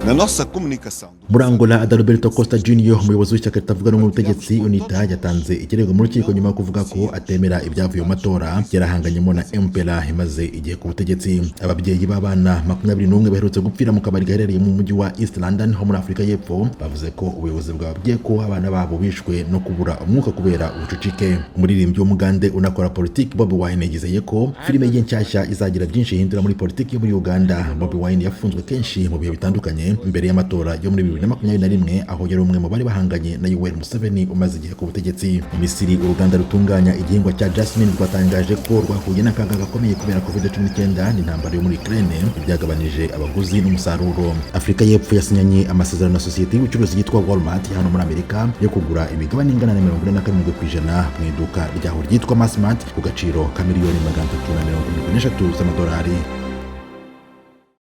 Na nossa comunicação. Muri Angola, Adalberto Costa Junior, umuyobozi w'ishyaka ritavuga rumwe n'ubutegetsi UNITA, yatanze ikirego mu rukiko nyuma yo kuvuga ko atemera ibyavuye mu matora yarahanganyemo na MPLA imaze igihe ku butegetsi. Ababyeyi b'abana 21 baherutse gupfira mu kabari gaherereye mu mujyi wa East London ho muri Afurika y'Epfo bavuze ko ubuyobozi bwababwiye ko abana babo bishwe no kubura umwuka kubera ubucucike. Umuririmbyi w'Umugande unakora politiki Bobi Wine yizeye ko filime ye nshyashya izagira byinshi ihindura muri politiki yo muri Uganda. Bobi Wine yafunzwe kenshi mu bihe bitandukanye mbere y'amatora yo muri 2021, aho yari umwe mu bari bahanganye na Yoweri Museveni umaze igihe ku butegetsi. Mu Misiri, uruganda rutunganya igihingwa cya jasmine rwatangaje ko rwahuye n'akaga gakomeye kubera COVID-19 n'intambara yo muri Ukraine, byagabanije abaguzi n'umusaruro. Afurika y'Epfo yasinyanye amasezerano na sosiyete y'ubucuruzi yitwa Walmart ya hano muri Amerika yo kugura imigabane ingana na 47% mu iduka ryaho ryitwa Massmart ku gaciro ka 373 miliyoni z'amadolari.